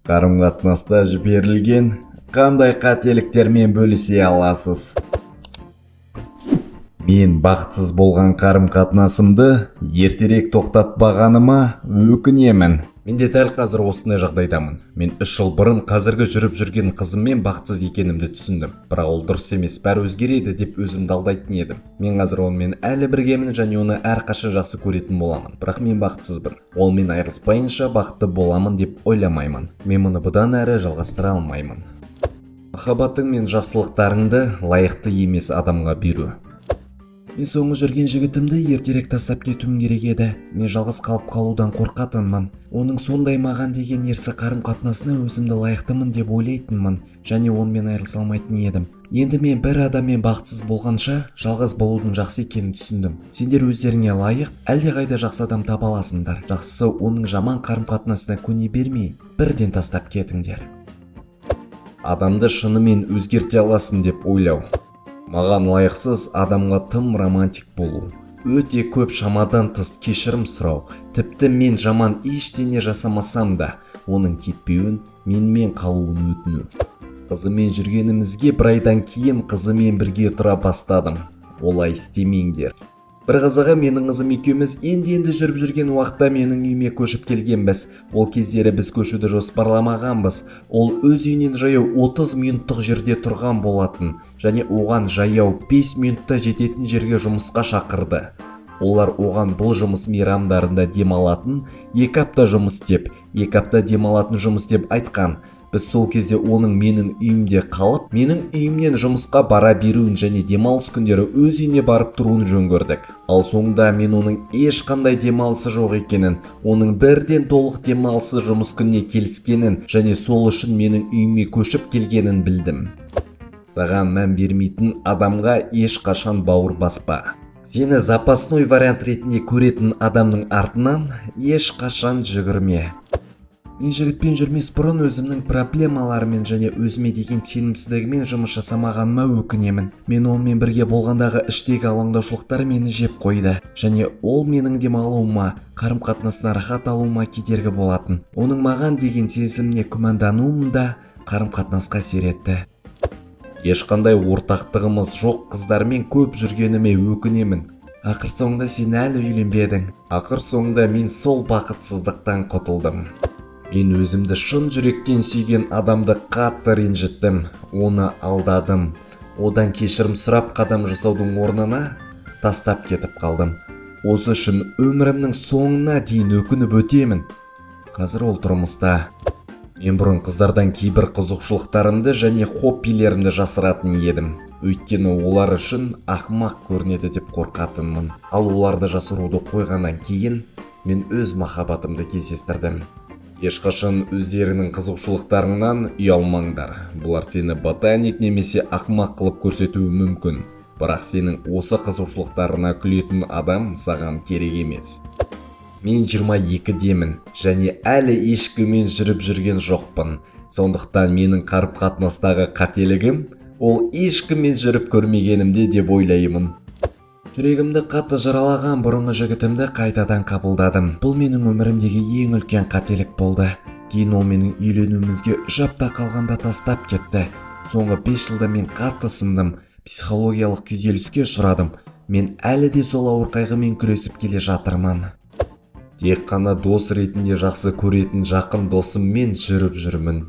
Қарым-қатынаста жіберілген қандай қателіктермен бөлісе аласыз? Мен бақытсыз болған қарым-қатынасымды ертерек тоқтатпағаныма өкінемін. Мен де дәл қазір осындай жағдайдамын. Мен 3 жыл бұрын қазіргі жүріп жүрген қызыммен бақытсыз екенімді түсіндім. Бірақ ол дұрыс емес, бәрі өзгереді деп өзімді алдайтын едім. Мен қазір онымен әлі біргемін және оны әрқашан жақсы көретін боламын. Бірақ мен бақытсызбын. Онымен айырылыспайынша бақытты боламын деп ойламаймын. Мен мұны бұдан әрі жалғастыра алмаймын. Махаббатың мен жақсылықтарыңды лайықты емес адамға беру. Мен соңғы жүрген жігітімді ертерек тастап кетуім керек еді. Мен жалғыз қалып қалудан қорқатынмын. Оның сондай маған деген ерсі қарым-қатынасына өзімді лайықтымын деп ойлайтынмын және онымен айырылыса алмайтын едім. Енді мен бір адаммен бақытсыз болғанша, жалғыз болудың жақсы екенін түсіндім. Сендер өздеріңе лайық, әлдеқайда жақсы адам таба аласыңдар. Жақсысы, оның жаман қарым-қатынасына көне бермей, бірден тастап кетіңдер. Адамды шынымен өзгерте аласың деп ойлау. Маған лайықсыз адамға тым романтик болу. Өте көп шамадан тыс кешірім сұрау. Тіпті мен жаман ештеңе жасамасам да, оның кетпеуін, менімен қалуын өтіну. Қызымен жүргенімізге бір айдан кейін қызымен бірге тұра бастадым. Олай істемеңдер. Бір қызығы, менің қызым екеуміз енді-енді жүріп жүрген уақытта менің үйіме көшіп келгенбіз. Ол кездері біз көшуді жоспарламағанбыз. Ол өз үйінен жаяу 30 минуттық жерде тұрған болатын және оған жаяу 5 минутта жететін жерге жұмысқа шақырды. Олар оған бұл жұмыс мейрамдарында демалатын, 2 апта жұмыс істеп, 2 апта демалатын жұмыс деп айтқан. Біз сол кезде оның менің үйімде қалып, менің үйімнен жұмысқа бара беруін және демалыс күндері өз үйіне барып тұруын жөн көрдік. Ал соңында мен оның ешқандай демалысы жоқ екенін, оның бірден толық демалысы жұмыс күніне келіскенін және сол үшін менің үйіме көшіп келгенін білдім. Саған мән бермейтін адамға ешқашан бауыр баспа. Сені запасной вариант ретінде көретін адамның артынан ешқашан жүгірме. Мен жігітпен жүрмес бұрын өзімнің проблемаларыммен және өзіме деген сенімсіздігімен жұмыс жасамағаныма өкінемін. Мен онымен бірге болғандағы іштегі алаңдаушылықтар мені жеп қойды және ол менің демалуыма, қарым-қатынасына рахат алуыма кедергі болатын. Оның маған деген сезіміне күмәндануым да қарым-қатынасқа әсер етті. Ешқандай ортақтығымыз жоқ қыздармен көп жүргеніме өкінемін. Ақыр соңында сен әлі үйленбедің. Ақыр соңында мен сол бақытсыздықтан құтылдым. Мен өзімді шын жүректен сүйген адамды қатты ренжіттім, оны алдадым. Одан кешірім сұрап қадам жасаудың орнына тастап кетіп қалдым. Осы үшін өмірімнің соңына дейін өкініп өтемін. Қазір ол тұрмыста. Мен бұрын қыздардан кейбір қызығушылықтарымды және хоббилерімді жасыратын едім. Өйткені олар үшін ақымақ көрінеді деп қорқатынмын. Ал оларды жасыруды қойғаннан кейін мен өз махаббатымды кездестірдім. Ешқашан өздерінің қызығушылықтарыңнан ұялмаңдар. Бұлар сені ботаник немесе ақымақ қылып көрсетуі мүмкін. Бірақ сенің осы қызығушылықтарына күлетін адам саған керек емес. Мен 22-демін және әлі ешкіммен жүріп жүрген жоқпын. Сондықтан менің қарым-қатынастағы қателігім ол ешкіммен жүріп көрмегенімде деп ойлаймын. Жүрегімді қатты жаралаған бұрынғы жігітімді қайтадан қабылдадым. Бұл менің өмірімдегі ең үлкен қателік болды. Кейін ол менің үйленуімізге 3 апта қалғанда тастап кетті. Соңғы 5 жылда мен қатты сындым, психологиялық күйзеліске ұшырадым. Мен әлі де сол ауыр қайғымен күресіп келе жатырмын. Тек қана дос ретінде жақсы көретін жақын досыммен жүріп жүрмін.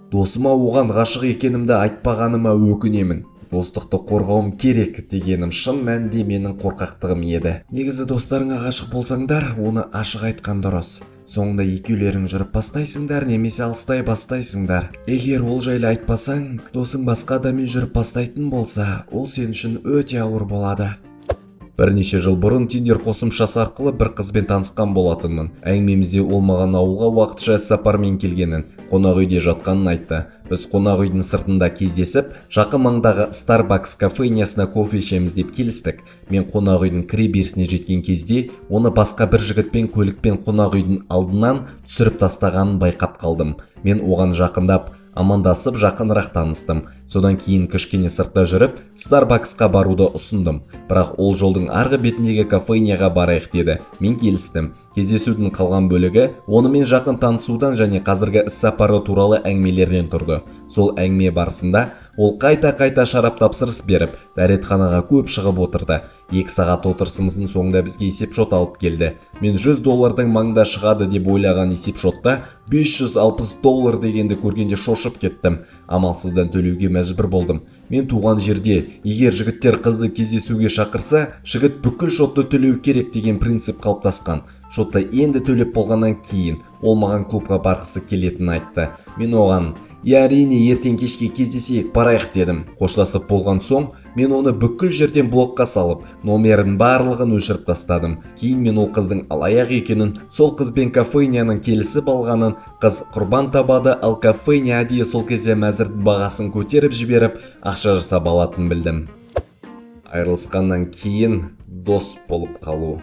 Досыма оған ғашық екенімді айтпағаныма өкінемін. Достықты қорғауым керек дегенім шын мәнінде менің қорқақтығым еді. Негізі, достарыңа ғашық болсаңдар, оны ашық айтқан дұрыс. Соңында екеулерің жүріп бастайсыңдар немесе алыстай бастайсыңдар. Егер ол жайлы айтпасаң, досың басқа адаммен жүріп бастайтын болса, ол сен үшін өте ауыр болады. Бірнеше жыл бұрын Тиндер қосымшасы арқылы бір қызбен танысқан болатынмын. Әңгімемізде ол маған ауылға уақытша іссапармен келгенін, қонақ үйде жатқанын айтты. Біз қонақ үйдің сыртында кездесіп, жақын маңдағы Starbucks кофейнясына кофе ішеміз деп келістік. Мен қонақ үйдің кіре берісіне жеткен кезде, оны басқа бір жігітпен көлікпен қонақ үйдің алдынан түсіріп тастағанын байқап қалдым. Мен оған жақындап, Амандасып, жақынырақ таныстым. Содан кейін кішкене сыртта жүріп, Старбаксқа баруды ұсындым. Бірақ ол жолдың арғы бетіндегі кофейняға барайық деді. Мен келістім. Кездесудің қалған бөлігі онымен жақын танысудан және қазіргі іс-сапары туралы әңгімелерден тұрды. Сол әңгіме барысында ол қайта-қайта шарап тапсырыс беріп, дәретханаға көп шығып отырды. 2 сағат отырысымыздың соңында бізге есепшот алып келді. Мен 100 доллардың маңында шығады деп ойлаған есепшотта 560 доллар дегенді көргенде шошып кеттім. Амалсыздан төлеуге мәжбүр болдым. Мен туған жерде, егер жігіттер қызды кездесуге шақырса, жігіт бүкіл шотты төлеу керек деген принцип қалыптасқан. Шотты енді төлеп болғаннан кейін ол маған клубқа барғысы келетінін айтты. Мен оған, «Иә, әрине, ертең кешке кездесейік, барайық» дедім. Қоштасып болған соң, мен оны бүкіл жерден блокқа салып, номерін барлығын өшіріп тастадым. Кейін мен ол қыздың алаяқ екенін, сол қызбен кофейняның келісіп алғанын, қыз құрбан табады, ал кофейня әдейі сол кезде мәзірдің бағасын көтеріп жіберіп, ақша жасап алатынын білдім. Айырылысқаннан кейін дос болып қалу.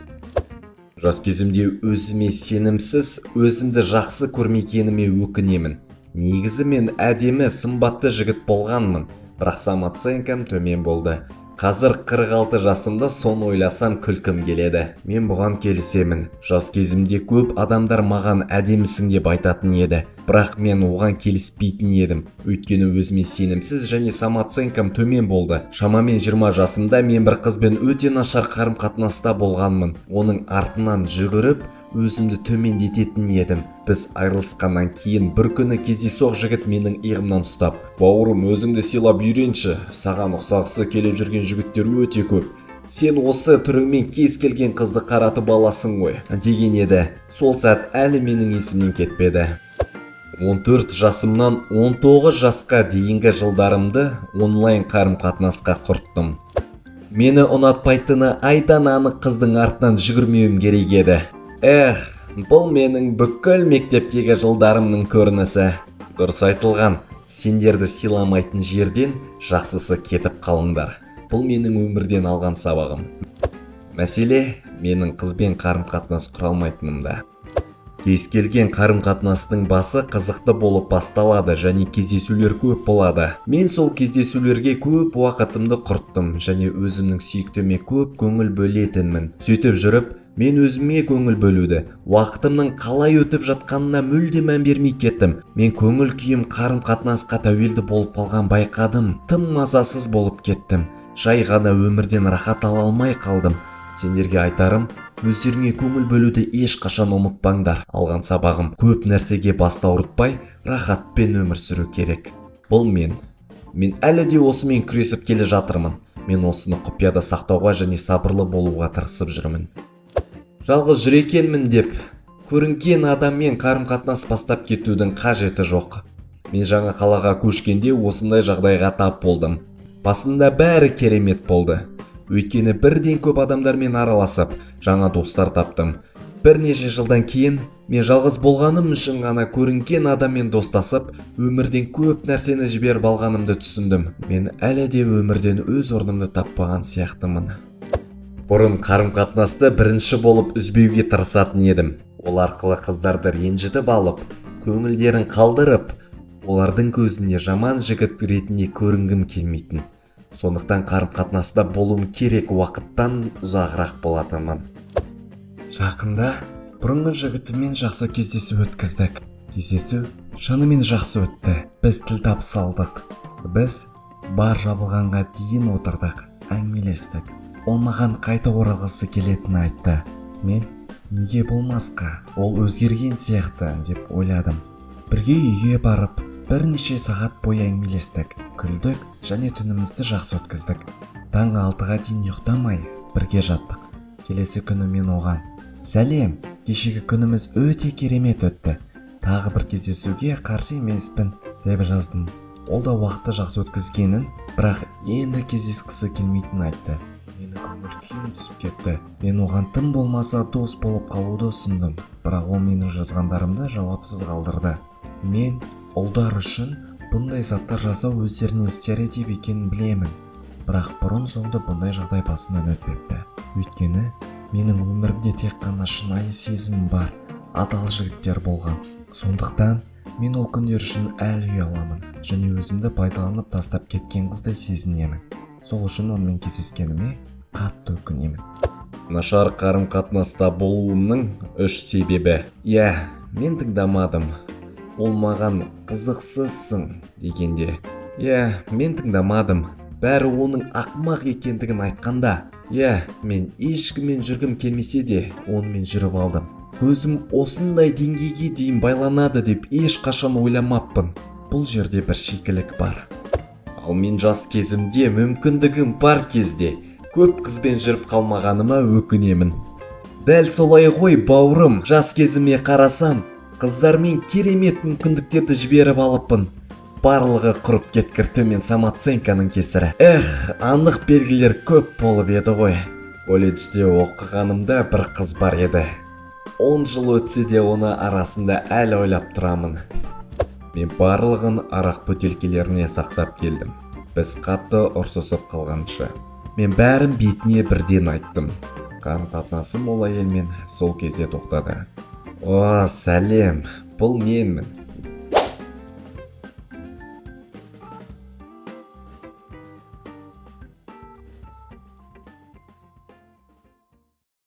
Жас кезімде өзіме сенімсіз, өзімді жақсы көрмегеніме өкінемін. Негізі мен әдемі, сымбатты жігіт болғанмын, бірақ самооценкам төмен болды. Қазір 46 жасымда, соны ойласам күлкім келеді. Мен бұған келісемін. Жас кезімде көп адамдар маған әдемісің деп айтатын еді. Бірақ мен оған келіспейтін едім. Өйткені өзіме сенімсіз және самооценкам төмен болды. Шамамен 20 жасымда мен бір қызбен өте нашар қарым-қатынаста болғанмын. Оның артынан жүгіріп, өзімді төмендететін едім. Біз айырылысқаннан кейін бір күні кездейсоқ жігіт менің иығымнан ұстап, «Бауырым, өзіңді сыйлап үйренші, саған ұқсағысы келіп жүрген жігіттер өте көп. Сен осы түріңмен кез келген қызды қаратып аласың ғой», деген еді. Сол сәт әлі менің есімнен кетпеді. 14 жасымнан 19 жасқа дейінгі жылдарымды онлайн қарым-қатынасқа құрттым. Мені ұнатпайтыны айдан анық қыздың артынан жүгірмеуім керек еді. Эх, бұл менің бүкіл мектептегі жылдарымның көрінісі. Дұрыс айтылған, сендерді сыйламайтын жерден жақсысы кетіп қалыңдар. Бұл менің өмірден алған сабағым. Мәселе менің қызбен қарым-қатынас құра алмайтынымда. Кез келген қарым-қатынастың басы қызықты болып басталады және кездесулер көп болады. Мен сол кездесулерге көп уақытымды құрттым және өзімнің сүйіктіме көп көңіл бөлетінмін. Сөйтіп жүріп, мен өзіме көңіл бөлуді, уақытымның қалай өтіп жатқанына мүлде мән бермей кеттім. Мен көңіл күйім қарым-қатынасқа тәуелді болып қалған байқадым. Тым мазасыз болып кеттім. Жай ғана өмірден рахат ала алмай қалдым. Сендерге айтарым, өздеріңе көңіл бөлуді ешқашан ұмытпаңдар. Алған сабағым, көп нәрсеге бас ауыртпай, рахатпен өмір сүру керек. Бұл мен. Мен әлі де осымен күресіп келе жатырмын. Мен осыны құпияда сақтауға және сабырлы болуға тырысып жүрмін. Жалғыз жүр екенмін деп көрінген адаммен қарым-қатынас бастап кетудің қажеті жоқ. Мен жаңа қалаға көшкенде осындай жағдайға тап болдым. Басында бәрі керемет болды. Өйткені бірден көп адамдармен араласып, жаңа достар таптым. Бірнеше жылдан кейін мен жалғыз болғаным үшін ғана көрінген адаммен достасып, өмірден көп нәрсені жіберіп алғанымды түсіндім. Мен әлі де өмірден өз орнымды таппаған сияқтымын. Бұрын қарым-қатынасты бірінші болып үзбеуге тырысатын едім. Ол арқылы қыздарды ренжітіп алып, көңілдерін қалдырып, олардың көзіне жаман жігіт ретінде көрінгім келмейтін. Сондықтан қарым-қатынаста болуым керек уақыттан ұзағырақ болатынмын. Жақында бұрынғы жігітіммен жақсы кездесу өткіздік. Кездесу шынымен жақсы өтті. Біз тіл табыса алдық. Біз бар жабылғанға дейін отырдық, әңгімелестік. Ол маған қайта оралғысы келетінін айтты. Мен неге болмасқа, ол өзгерген сияқты деп ойладым. Бірге үйге барып, бірнеше сағат бойы әңгімелестік, күлдік және түнімізді жақсы өткіздік. Таңғы 6-ға дейін ұйықтамай бірге жаттық. Келесі күні мен оған: «Сәлем, кешегі күніміз өте керемет өтті. Тағы бір кездесуге қарсы емеспін», деп жаздым. Ол да уақытты жақсы өткізгенін, бірақ енді кездескісі келмейтінін айтты. Мені көңіл күйім түсіп кетті. Мен оған тым болмаса дос болып қалуды ұсындым, бірақ ол менің жазғандарымды жауапсыз қалдырды. Мен ұлдар үшін бұндай заттар жасау өздеріне стереотип екенін білемін, бірақ бұрын соңды бұндай жағдай басымнан өтпепті. Өйткені менің өмірімде тек қана шынайы сезім бар, адал жігіттер болған. Сондықтан мен ол күндер үшін әлі ұяламын және өзімді пайдаланып тастап кеткен қыздай сезінемін. Сол үшін онымен кездескеніме қатты өкінемін. Нашар қарым-қатынаста болуымның үш себебі. Иә, мен тыңдамадым. Ол маған «қызықсызсың» дегенде. Иә, мен тыңдамадым. Бәрі оның ақымақ екендігін айтқанда. Иә, мен ешкіммен жүргім келмесе де, онымен жүріп алдым. Көзім осындай деңгейге дейін байланады деп ешқашан ойламаппын. Бұл жерде бір шикілік бар. Ал мен жас кезімде, мүмкіндігім бар кезде көп қызбен жүріп қалмағаныма өкінемін. Дәл солай ғой, бауырым. Жас кезіме қарасам, қыздармен керемет мүмкіндіктерді жіберіп алыппын. Барлығы құрып кеткір төмен самооценканың кесірі. Эх, анық белгілер көп болып еді ғой. Колледжде оқығанымда бір қыз бар еді. 10 жыл өтсе де, оны арасында әлі ойлап тұрамын. Мен барлығын арақ бөтелкелеріне сақтап келдім. Біз қатты ұрсысып қалғанша, мен бәрін бетіне бірден айттым. Қарым қатынасым ол әйелмен сол кезде тоқтады. О, сәлем, бұл менмін.